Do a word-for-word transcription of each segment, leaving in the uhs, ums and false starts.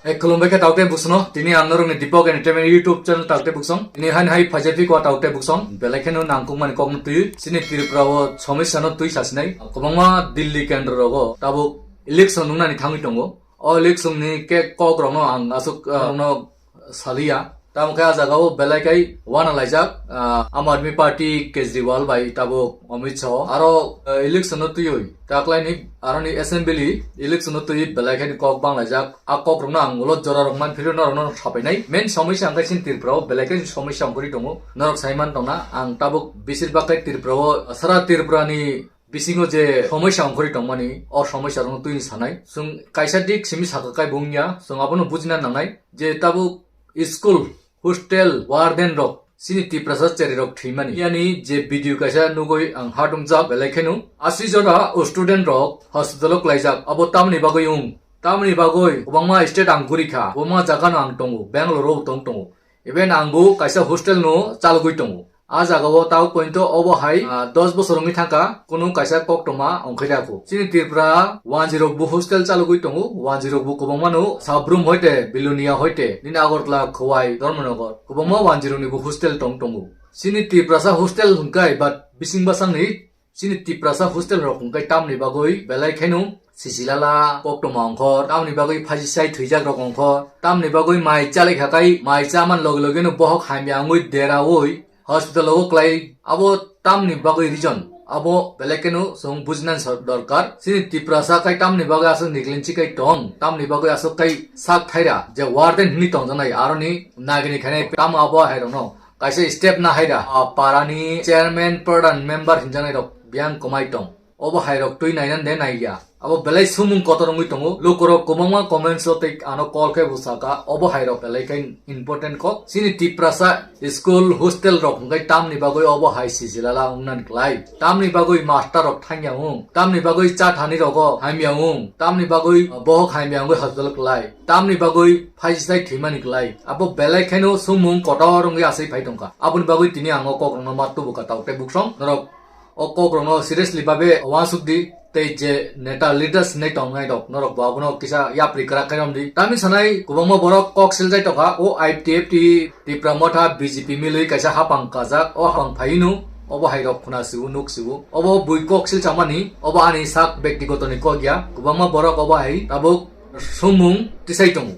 Hai khulumbai khe taukte buksong no, tini ang norokni Deepak Entertainment YouTube channel taukte buksong. Tini hain hai phaijak phi kwa taukte buksong. Belai kheno nangkukmani kokno twi, chini Tripura o somosya no twi sasinai. Kwbangma Delhi kendro rogo tabuk election wngnani thangwi tongo. O election ni khe kok rokno ang aswk, ah, rokno saliya. Tamo khe a jaga o belai khai wana laijak, ah, Aam Aadmi Party Kejriwal bai tabuk Amit Shah. Aro, ah, election no twiwi taklaini aroni assembly election no twiwi belai khai kok bang laijak. A kok rokno ang ulo jora rok man phiro norok no sapainai. Main somosya ang khai chini Tripura o belai khai somosya ongkhorwi tongo. Norok sai man tongna ang tabuk besir bak khai Tripura o sara Tripura ni bisingo je somosya ongkhorwi tongmani, o somosya rokno twi sanai. Chwng kaisa dik simi sakha kai bo wngya, chwng abono bujina nangnai je tabuk school, hostel, warden rok chini Tiprasa cheri rok thwimani. Yani je video kaisa nugwi ang ha dungjak, belai kheno asi jora o student rok hospital o klaijak, abo tamni bagwi wng, tamni bagwi kwbangma state ang guri kha, kwbangma jaga no ang tongo, Bangalore o tong tongo. Even ang bo kaisa hostel no chalogwi tongo. A jaga o tabuk pointo obo hai, ah, dos bosor wngwi thangkha, kunu kaisa koktoma ongkhai rako. Chini Tripura wanjwi rok bo hostel chalogwi tongo, wanjwi rok bo kwbangma no Sabrum hoite, Bilonia hoite, nini Agartala, Khowai, Dharmanagar, kwbangma wanjwi rok ni bo hostel tong tongo. Chini Tiprasa hostel hwnkhai, but bising bwsang ni chini Tiprasa hostel rok hwnkhai tamni bagwi belai kheno sisilala koktoma ongkhor, tamni bagwi phaji sai thwijak rok ongkhor, tamni bagwi mai chalai khakai, mai chaman loge loge no bohok hamya wngwi dera oi hospital o klai, abo tamni bagwi reason, abo belai kheno chwng bujinani sor-, dorkar. Chini Tiprasa khai tamni bagwi aswk negligence khai tong, tamni bagwi aswk khai sak thaira je warden hwnwi tongjaknai, aroni nagini khainai tamo abo hai rokno kaisa step na haira, ah, parani chairman, pradhan member hinjaknai rok biyang kwmai tong. Obo hai rok twi naina de naiya. Abo belai sumung kotor wngwi tongo. Lukurok kwbangma comments o tei ano call khe bo saka, obo hai rok belai khe important kok. Chini Tiprasa school hostel rok hwnkhe tamni bagwi obo hai sisilala wngnani klai. Tamni bagwi master rok thangya wng. Tamni bagwi cha thani rogo hamya wng. Tamni bagwi bohok hamya wngwi hospital klai. Tamni bagwi phaisisai thwimani klai. Abo belai kheno sumung kotor wngwi aswi phai tongkha. Aboni bagwi tini ang o kokrokno ma tubu kha tauk tei buksong. Norok o kokrokno seriously babe uansuk di, tei je neta leaders hinwi tongnai rok, norok bo abono kisa yapri kwrak khe romdi. Tamni sanai kwbangma borok kok siljai tongkha, o I P F T Tipra Motha B J P milwi kaisa hapang kajak, o hapang phaino obo hai rok khuna sibu, nuk sibu. Obo bui kok silchamani, obo ani sak bektigotoni kok ya. Kwbangma borok obo hai tabuk sumung tisai tongo.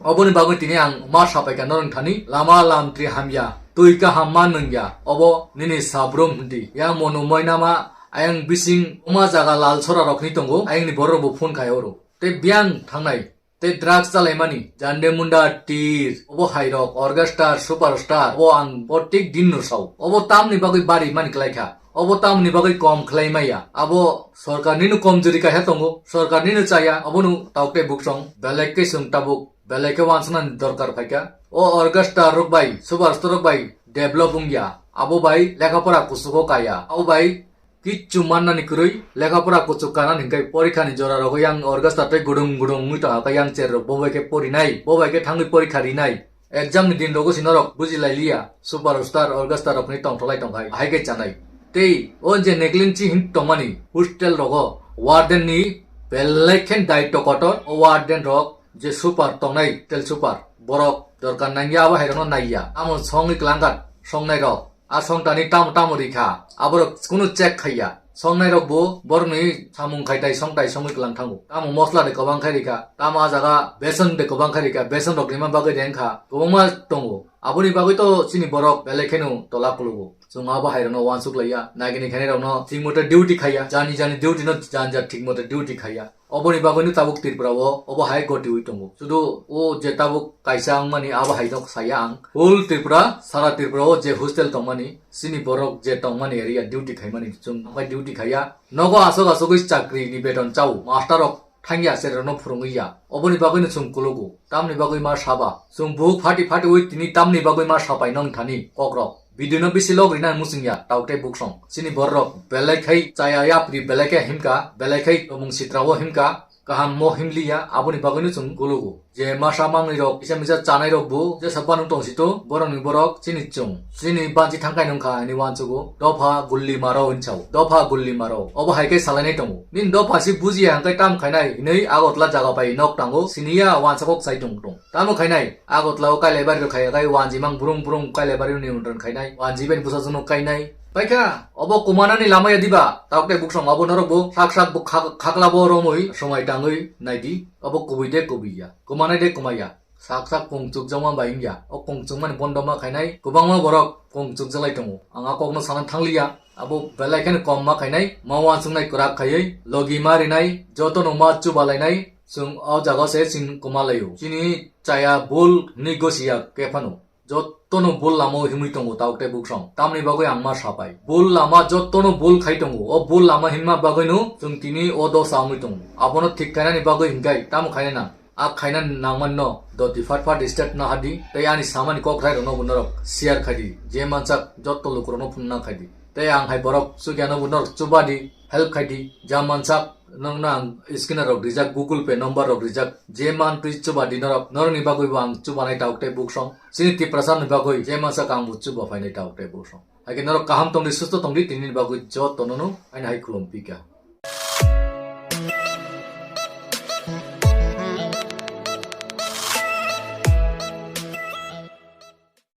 Oboni bagwi tini ang ma sapaikha norok thani, lama lamtri hamya, twi kaham ma nungya, obo nini sabrum hwndi. Yang mono moinama ayang bising oma jaga lal sora rok hinwi tongo, ayangni borok bo phone khai oro. Tei biyang thangnai, tei drugs chalaimani, jande munda tir, obo hai rok, orchestra, superstar, obo ang protek din no sao. Obo tamni bagwi bari mani klai kha. Obo tamni bagwi kom khlai maya. Abo sorkar nino komjori kaisa tongo, sorkar nino chaya, abono tauk tei buksong, belai khe chwng tabuk belai khe wansuknani dorkar phaikha. O orchestra rok bai, superstar rok bai develop wngya. Abo bai lekha pora kuchugo kaya. Abo bai kichu mannani kwrwi lekha pora kuchuk kanani hwnkhe porikha ni jora rogo yang orchestra tei gudung gudung wngwi tongkha, yang chair rok bo bai khe porinai, bo bai khe thangwi porikha rinai. Exam ni din rogo si norok buji lai liya, superstar orchestra rok ni tongtholai tongkhai, hai khe chanai. Tei o je negligence hin tongmani hostel rogo warden ni belai khe daityo kotor, o warden rok je super tongnai, tel super, borok dorkar nangya abo hai rokno naiya. Amo songwi klangkha songnai rok, a songtani tamo tamo rikha, aborok kunu check khaiya. Songnai rok bo borokni samung khai tai song tai songwi kwlang thango. Tamo mosla de kwbang khai rikha, tamo a jaga beson de kwbang khai rikha, beson rok rima bagwi rengkha, kwbangma tongo. Aboni bagwi to chini borok belai kheno tola kulugo. Chwng abo hai rokno wansuk laiya, nagini khainai rokno thik mote duty khaiya, jani jani duty no jan jan thik mote duty khaiya. Oboni bagwino tabuk Tripura o obo hai gotiwi tongo. Sudu o je tabuk kaisa wngmani abo hai no saya ang. Whole Tripura, sara Tripura o je hostel tongmani, chini borok je tongmani area duty khaimani chwng bai duty khaiya. Nogo aswk aswkwi chakri ni beton chao, master rok thangya, cherokno phwrwngwi ya. Oboni bagwino chwng kulugo. Tamni bagwi ma saba? Chwng buhuk phati phatiwi tini tamni bagwi ma sapai nong thani kokrok. Video no bisi log rina muchung ya, tauk tei buksong. Chini borok belai khai chaya yapri belai khe himka, belai khai tomung sitra o himka. kaham mo himliya, aboni bagwino chwng gulugo. Je masa mangnwi rok, kisa misa chanai rok bo, jesa banung tong sito, borok ni borok, chini chwng. Chini banchi thangkai nungkha, ani wansugo, dopha gulli maro hinchao, dopha gulli maro. Obo hai khe salainai tongo. Nini dopha si bujiya hangkai tam khainai, hinwi Agartala jaga pai nok tango, siniya wansa kok sai tong tong. Tamo khainai, Agartala o Kailaibari rok khaiya kai wanjimang brung brung Kailaibari ni undran khainai, wanji bai busa jono kainai. Paikha, obo kumanani lama ya diba, tauk tei buksong abo norok bo sak sak bo khak-, khakla bo romwi, somai tangwi naidi, obo kubui de kubui ya, kumanai de kumai ya. Sak sak kung chukjakma bai wngya. O kung chukmani bondo ma khainai kwbangma borok kung chukjaklai tongo. Ang a kokno sana thangliya. Abo belai kheno kom ma khainai. Ma uansuknai kwrak khaiwi logi ma rinai, jotono ma chubalainai. Chwng o jaga se chwng kwma laio. Chini chaya bul hwnwi gosiya khe phano. Jotono bul lama o himwi tongo tauk tei buksong. Tamni bagwi ang ma sapai. Bul lama jotono bul khai tongo. O bul lama hinma bagwino chwng tini o dosa wngwi tongo. Abono thik khainani bagwi hinkhai tamo khainai nang? A khaina nangmanno doti fat fat step na hadi, tei ani samani kokthai rokno bo norok share khaidi, je mansak jotto lukurokno phunna khaidi. Tei ang hai borok chukyano bo norok chubadi, help khaidi, ja mansak nokno ang scanner rok rijak, Google Pay number rok rijak, je mantwi chubadi norok, norokni bagwi bo ang chubanai tauk tei buksong, chini Tiprasa ni bagwi je mansak ang bo chuba phainai tauk tei buksong. Hai khe norok kaham tongdi, susto tongdi, tini bagwi jotto nono aini hai khulum pika.